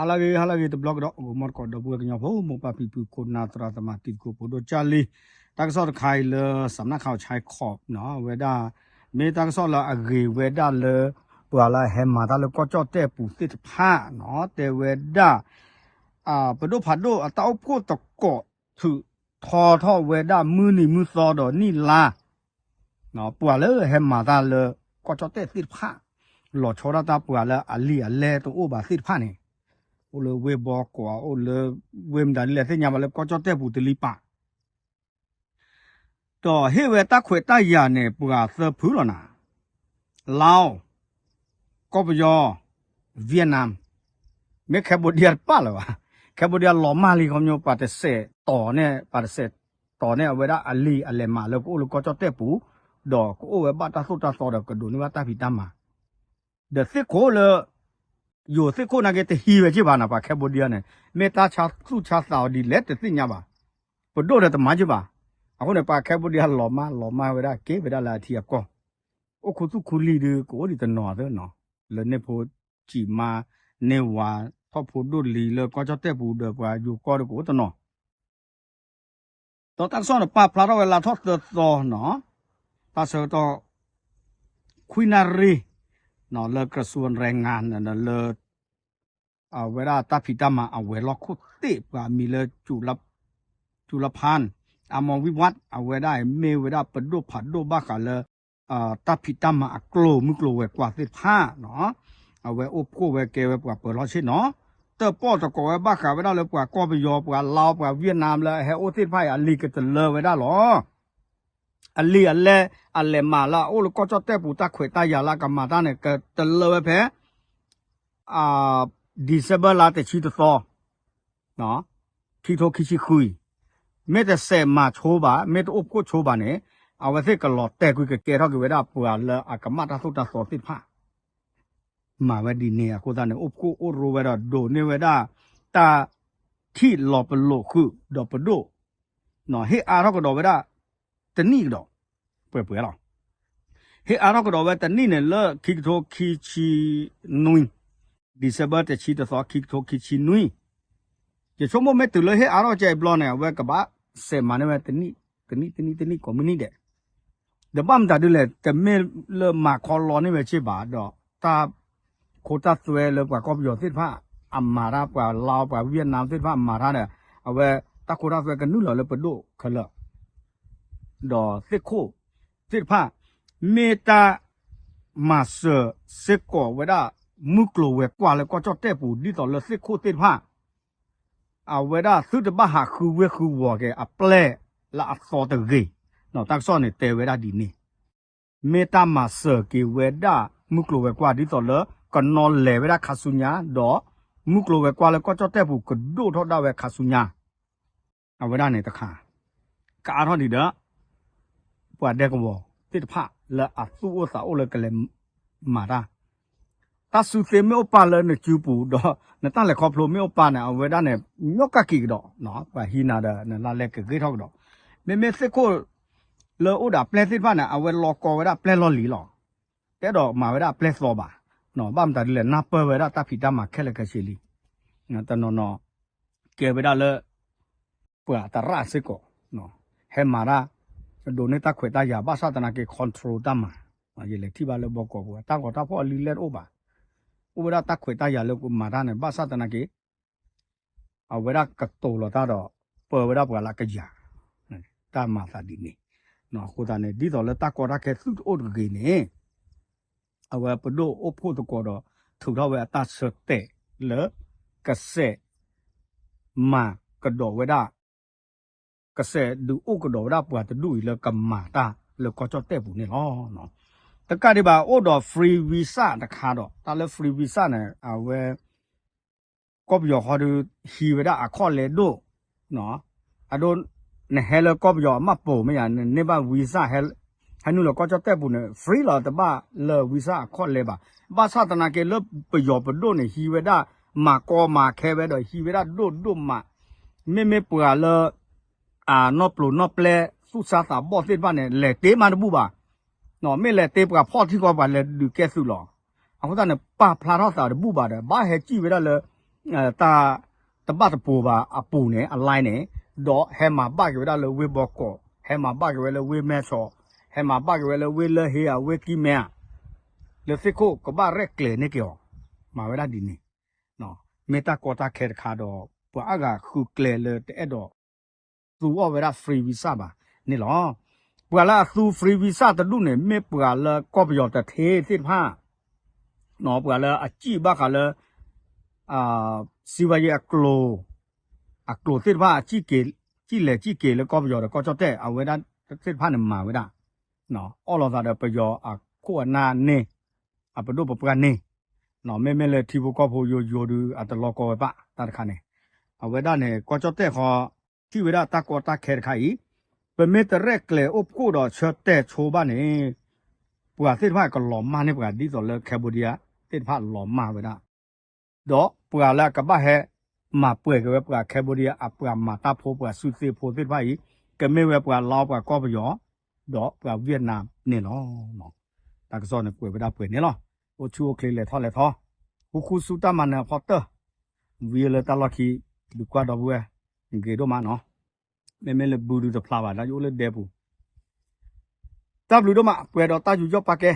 ဟါလၢအဂ့ၤ ဟါလၢအဂ့ၤ တဘျီကဒီး အိၣ်မူတကိး ဒီပုၢ်ဝဲၢ်ကညီဖိ မိၢ်ပၢ်ဖံဖု ခိၣ်နၢ် သရၣ်သမါ တံၤသကိး ဖိဒိၣ်ကၢ်လံ, တၢ်ကစီၣ်တခါအံၤလၢ စးနၣ်ခးအီၤဆဲခီး ဝဲဒၣ် မ့ၢ်တၢ်ကစီၣ်လၢအဂ့ၤဝဲဒၣ်လၢ ပှၤလၢအဟဲမၤတၢ်လၢကီၢ်ကၠီၣ်တဲၣ်ပူၤသ့ၣ်တဖၣ်နီၤ တဲဝဲဒၣ် ပဒိၣ်ဖးဒိၣ်အတၢ်အိၣ်ဖှိၣ်သကိး ထုးထီထီၣ်ဝဲဒၣ်မုၢ်နံၤမုၢ်သီဒီးနံၣ်လါ ပှၤလၢဟဲမၤတၢ်လၢကီၢ်ကၠီၣ်တဲၣ်သ့ၣ်တဖၣ်, လီၤဆီဒၣ်တၢ်ပှၤလၢအလံာ်အလဲၢ်တအိၣ်ဘၣ်သ့ၣ်တဖၣ်န့ၣ်, အိၣ်လၢဝ့ၢ်ဘီကီး အိၣ်လၢဝ့ၢ်မတၤဒ်လဲၣ်သ့ၣ်ညါဘၣ်လၢကီၢ်ကၠီၣ်တဲၣ်ပူၤတလံပာ် ဒီးဟ့ၣ်ဝဲတၢ်ခွဲးတၢ်ယာ်န့ၣ် ပှၤသၢဖုလီၤနၤ, လၢအိ, ကီၢ်ပယီၤ, Vietnam, မ့ၢ် Cambodia တပာ်လၢၤဘၣ်, Cambodia လီၤမၢ်လံခီဖျိ ပှၤတစဲးတီၤန့ၣ် ပှၤတစဲးတီၤန့ၣ် အဝဲဒၣ်အလံာ်အလဲၢ်မးလၢကအိၣ်လၢကီၢ်ကၠီၣ်တဲၣ်ပူၤ, ဒီးကအိၣ်ဝဲဘၣ်တၢ်သိၣ်တၢ်သီဒီးကဒိးန့ၢ်ဘၣ်တၢ်ဖံးတၢ်မၤ, ဒီးသ့ၣ်ခိၣ်လၢ ယိၤသ့ၣ်ခိၣ်နာ်က့တဟံးဝဲက့ၢ်ဘၣ်နၤ ပှၤ Cambodia န့ၣ် မ့ၢ်တၢ်ဆါသူၣ်ဆါသးအီၤဒ်လဲၣ်တသ့ၣ်ညါဘၣ်, ပဒိၣ်ဒီးတမၤက့ၢ်ဘၣ်, အဃိန့ၣ် ပှၤ Cambodia လီၤမၢ်လီၤမၢ်ဝဲဒၣ်က့ၤဝဲဒၣ်လၢအထံအကီၢ်, အိၣ်ခူသူၣ်ခူလံၤဒုးကအိၣ်ဒံးတနီၤသၢနီၤ, လၢန့ၢ်ဖိစံးမါ န့ၢ်ဝၤထီၣ်ဖိဒိၣ်လံၤလၢကီၢ်ကၠီၣ်တဲၣ်ပူၤဒီးပှၤယိၤကီၢ်ဒီးကအိၣ်တနီၤ ဒီးတၢ်ကစီၣ်န့ၣ် ပာ်ဖျါထီၣ်ဝဲလါထီၣ်သၢသီနီၤ, တၢ်ဆၢကတီၢ် ခွံနၣ်ရံၣ် လၢ กระทรวงแรงงาน လၢ အဝဲဒၣ်တၢ်ဖံးတၢ်မၤအဝဲၤလီၢ်ခိၣ်သ့ၣ် ပှၤမံၤလၢ จุลพันธ์ อมรวิวัฒน์ အဝဲဒၣ်အံၤမ့ၢ်ဝဲဒၣ်ပဒိၣ်ဖးဒိၣ်ဘၣ်ဃးလၢ တၢ်ဖံးတၢ်မၤအကျိၤမုၢ်ကျိၤဝဲၤကွာ်သ့ၣ်တဖၣ်နီၤ, အဝဲအိၣ်ဖှိၣ်ဝဲကဲဝဲပှၤပၢၤလီၢ်ဆ့ၣ်နီၤ, တၢၣ်ပီၣ်သကိးဝဲဘၣ်ဃးဝဲဒၣ်လၢပှၤကီၢ်ပယီၤ ပှၤလါ ပှၤ Vietnam လၢအဟဲအိၣ်သ့ၣ်တဖၣ်အံၤ အလံာ်ကတလၢဝဲဒၣ်လီၤ. အလံာ်အလဲၢ်အလဲၢ်မးလၢအအိၣ်လၢကီၢ်ကၠီၣ်တဲၣ်ပူၤ တၢ်ခွဲးတၢ်ယာ်လၢအကမၤတၢ်န့ၣ် ကတလၢဝဲဖဲ December လါတဆံတသီ ခံကထိခံဆံဃုအံၤ, မ့ၢ်တစဲးမၤဆိဘၣ် မ့ၢ်တအိၣ်ဖှိၣ်ဆိဘၣ်န့ၣ် အဝဲသ့ၣ်ကလီၤတဲာ်ကွံာ်ကကဲထီၣ်က့ၤဝဲဒၣ်ပှၤလၢအကမၣ်တၢ်သိၣ်တၢ်သီသ့ၣ်တဖၣ် မၤဝဲဒ်န့ၣ်အဃိသတးန့ၣ် အိၣ်ဖှိၣ်အိၣ်ရိဝဲဒီးဒိးန့ၢ်ဝဲဒၣ် တၢ်ထံၣ်လီၤပလိာ်ဃုာ်ဒီးပဒိၣ်, ဟ့ၣ်အါထီၣ်ကဒီးဝဲဒၣ် တနံၣ်ကဒီး, ပှဲၤပှဲၤလီၤ. ဟ့ၣ်အါထီၣ်ကဒီးဝဲတနံၣ်န့ၣ်လၢခံကထိခံဆံနွံ, December တဆံတသီ ခံကထိခံဆံနွံ, ယဆိကမိၣ်မ့ၢ်တုၤလၢဟ့ၣ်အါထီၣ်ကဲအံၤဘျီန့ၣ် အဝဲကဘၣ်စဲးမၤန့ၢ်ဝဲတနံၣ်, တနံၣ် တနံၣ် တနံၣ်ကိးမုၢ်နံၤဒဲး ဒီးဘၣ်မတၤဒ်လဲၣ် တမ့ၢ်လၢမၤခီလီန့ၢ်ဝဲက့ၢ်ဘၣ်ဒီး တၢ်ခိတၢ်သွဲလၢပှၤကီၢ်ပယီၤသ့ၣ်တဖၣ် အမၤတၢ် ပှၤလါ ပှၤ Vietnam သ့ၣ်တဖၣ်အမၤတၢ်ဒီး အဝဲတၢ်ခိတၢ်သွဲကနုာ်လီၤလၢပဒိၣ်ခဲလၢာ် ဒီးသ့ၣ်ခိၣ်သ့ၣ်တဖၣ် မ့ၢ်တၢ်မၤစၢၤစ့ၢ်ကီးဝဲဒၣ် မုၢ်ကျိၤဝဲၤကွာ်လၢကီၢ်ကၠီၣ်တဲၣ်ပူၤ ဒ်သိးလၢသ့ၣ်ခိၣ်သ့ၣ်တဖၣ် အဝဲဒၣ်သုတဘၣ်ဟးဃုဝ့ၢ်ဃုဝီၤက့ၤအပျဲၢ်လၢအသီတဂ့ၤ, တၢ်ကစီၣ်န့ၣ်တဲဝဲဒၣ်ဒ်န့ၣ်, မ့ၢ်တၢ်မၤစၢၤက့ၤဝဲဒၣ် မုၢ်ကျိၤဝဲၤကွာ်ဒ်သိးလၢ ကနီၤလဲၤဝဲဒၣ်ခါဆူညါ ဒီးမုၢ်ကျိၤဝဲၤကွာ်လၢကီၢ်ကၠီၣ်တဲၣ်ပူၤကဒိၣ်ထီၣ်ဒၣ်ဝဲခါဆူညါ အဝဲဒၣ်န့ၣ်တခါ, ကအါထီၣ်ဒံးဒီး ပှၤဒဲကဝီၤသ့ၣ်တဖၣ်လၢအသူၣ်အိၣ်သးအိၣ်လၢကလဲၤမၤတၢ်, တၢ်စုသ့မ့ၢ်အိၣ်ပာ်လၢနစုပူၤဒီး နတၢ်လဲၤခီဖျိမ့ၢ်အိၣ်ပာ်န့ၣ် အဝဲဒၣ်န့ၣ် ညီကက့ၤကဒီး, ပှၤဟံးနၤဒီး နလါလဲကဂ့ၤထီၣ်ကဒီး, မ့မ့ၢ်သ့ၣ်ခိၣ်လၢအိၣ်ဒီးအပျဲၢ်သ့ၣ်တဖၣ်န့ၣ် အဝဲလီၤကီဝဲဒၣ်ပျဲၢ်လီၢ်လံၤလီၤ. တအဲၣ်ဒိးမၤဝဲဒၣ်အပျဲၢ်သီဘၣ်, ဘၣ်မတၤဒ်လဲၣ် နၢ်ပၢၢ်ဝဲဒၣ်တၢ်ဖံးတၢ်မၤခဲလၢာ်ခဲဆ့လံ. တနီၤနီၤ ကဲဝဲဒၣ်လၢ ပှၤသရၣ်စ့ၢ်ကီး ဟဲမၤတၢ် ဒိးန့ၢ်တၢ်ခွဲးတၢ်ယာ် ဘၣ်ဆၣ်သနာ်က့ control တၢ်မၤ, ယလဲၤထံၣ်ဘၣ်လၢဘီကီးပူၤ တၢ်ဂီၤတၢ်ဖီၣ်အလံာ်လဲၢ်တအိၣ်ဘၣ်, အိၣ်ဝဲဒၣ်တၢ်ခွဲးတၢ်ယာ်လၢကမၤတၢ်န့ၣ် ဘၣ်ဆၣ်သနာ်က့ အဝဲဒၣ်ကတိၤလီၤတၢ်ဒီး ပၢဝဲဒၣ်ပှၤလၢကယၤ, တၢ်မၤသးဒ်န့ၣ်, အဃိသတးန့ၣ် ဒ်သိးလၢတၢ်ကီတၢ်ခဲသုတအိၣ်တဂ့ၤန့ၣ် အဝဲပဒိၣ်အိၣ်ဖှိၣ်သကိးဒီး ထုးထီၣ်ဝဲအတၢ်ဆၢတဲာ်လၢ ကစဲးမၤကဒီးဝဲဒၣ် ကစဲးဒုးအိၣ်ကဒီးဝဲဒၣ်ပှၤတဒူၣ်အံၤလၢကမၤတၢ်လၢကီၢ်ကၠီၣ်တဲၣ်ပူၤန့ၣ်လီၤ. တကးဒံးဘၣ် အိၣ်ဒီး free visa တခါဒီး တၢ်လၢ free visa န့ၣ် အဝဲ ကီၢ်ပယီၤဃီဒီး ဟံးဝဲဒၣ်အခီၣ်လဲဒိၣ်, အဒိ နဟဲလၢကီၢ်ပယီၤအမၢ်ပိာ်မ့ၢ်ယါ နန့ၢ်ဘၣ် visa ဟဲနုာ်လီၤကီၢ်ကၠီၣ်တဲၣ်ပူၤန့ၣ် free လီၤ တဘၣ်လၢ visa အခီၣ်လဲဘၣ်. ဘၣ်ဆၣ်သနာ်က့လၢပယီၤပဒိၣ်န့ၣ် ဟံးဝဲဒၣ် မၤကီမၤခဲဝဲဒီး ဟံးဝဲဒၣ်ဒိၣ်ဒိၣ်မး, မ့မ့ၢ်ပှၤလၢ အနီၢ်ပျိၤနီၢ်ပျဲ သူၣ်ဆါသးဘီၣ်သ့ၣ်တဖၣ်န့ၣ် လဲၤတ့မးတဘူၣ်ဘၣ်. မ့ၢ်လဲၤတ့ပှၤဖီၣ်ထံကီၢ် ပှၤလဲၤဒုးကဲသုးလီၤ. အဃိသတးန့ၣ် ပာ်ဖျါထီၣ်သးတဘူၣ်ဘၣ်ဒီး ဘၣ်ဟဲစံၣ်ဝဲဒၣ်လၢ တၢ်တဘၣ်တပိၤဘၣ်အပူၤန့ၣ် အ line န့ၣ်, ဒီးဟဲမၤဘၣ်က့ၤဝဲဒၣ်လၢဝ့ၢ်ဘီကီး, ဟဲမၤဘၣ်က့ၤဝဲလၢဝ့ၢ်မဲၢ်ဆီး, ဟဲမၤဘၣ်က့ၤဝဲလၢဝ့ၢ်လၢၢ်ဟ့ဧါ, ဝ့ၢ်ကံၢ်မဲၢ်ဧါ, လၢသ့ၣ်ခိၣ်ကဘၣ်ရဲၣ်ကျဲၤန့ၢ်က့ၤအီၤ, မၤဝဲဒၣ်ဒ်န့ၣ်, မ့ၢ်တၢ်ကီတၢ်ခဲတခါဒီး ပှၤအါဂၤဃုကျဲလၢတအဲၣ်ဒိး သူအီၣ်ဝဲဒၣ် free visa ဘၣ်န့ၣ်လီၤ. ပှၤလၢအသူ free visa တဒူၣ်န့ၣ် မ့ၢ်ပှၤလၢကီၢ်ပယီၤတထ့သ့ၣ်တဖၣ်, ပှၤလၢအစံၣ်ဘၣ်ဃးလၢ စံးဝဲယဲအကျိၤ, အကျိၤသ့ၣ်တဖၣ် စံၣ်လဲၤစံၣ်က့ၤလၢကီၢ်ပယီၤဒီးကီၢ်ကၠီၣ်တဲၣ် အဝဲဒၣ်သ့ၣ်တဖၣ်န့ၣ်မၤဝဲဒၣ်, အီၣ်လိာ်သးဒီးပယီၤအခိၣ်အနၢ်န့ၣ်, အပဒိၣ်ပပှၢ်န့ၣ်, မ့မ့ၢ်လၢထံဖိကီၢ်ဖိယိယိဒုး အတလီၤကီဝဲဘၣ်တၢ်တခါန့ၣ်, အဝဲဒၣ်န့ၣ် ကီၢ်ကၠီၣ်တဲၣ်ဃီ ထံၣ်ဝဲဒၣ်တၢ်ကီတၢ်ခဲတခါအံၤ, ပမ့ၢ်တရဲၣ်ကျဲၤအိၣ်ဖှိၣ်ဒီးဆၢတဲာ်ဆိဘၣ်န့ၣ်, ပှၤသ့ၣ်တဖၣ်ကလီၤမၢ်န့ၢ်ပှၤဒ်သိးလၢ Cambodia သ့ၣ်တဖၣ်လီၤမၢ်ဝဲဒၣ်, ဒီးပှၤလၢအကဘၣ်ဟဲမၤပှဲၤက့ၤဝဲပှၤ Cambodia အပှၤမၤတၢ်ဖိ ပှၤစုသ့ဖိသ့ၣ်တဖၣ်အံၤ, ကမ့ၢ်ဝဲပှၤလီ ပှၤကီၢ်ပယီၤ, ဒီးပှၤ Vietnam န့ၣ်လီၤ. တၢ်ကစီၣ်န့ၣ်ပှဲၤဝဲဒၣ်ပှဲၤန့ၣ်လီၤ. အိၣ်ဆူၣ်အိၣ်ချ့လဲၤထီၣ်လဲၤထီ, ဃူဃူဆူတၢ်မၤနၢၤအဖီတၢၢ်, ဝံၤလၢတၢ်လီၢ်ခံ, ဒုးကွၢ်ဒီပုၢ်ဝဲၢ်, ဂ့ၤဒိၣ်မးနီၤ, မ့မ့ၢ်လၢဘုဒုးတဖျါဘၣ် ဒ်ယအိၣ်လၢဒဲပူၤ, တၢ်ဘျုးဒိၣ်မး ပှဲၤဒီးတၢ်ယူးယီၣ်ပာ်ကဲ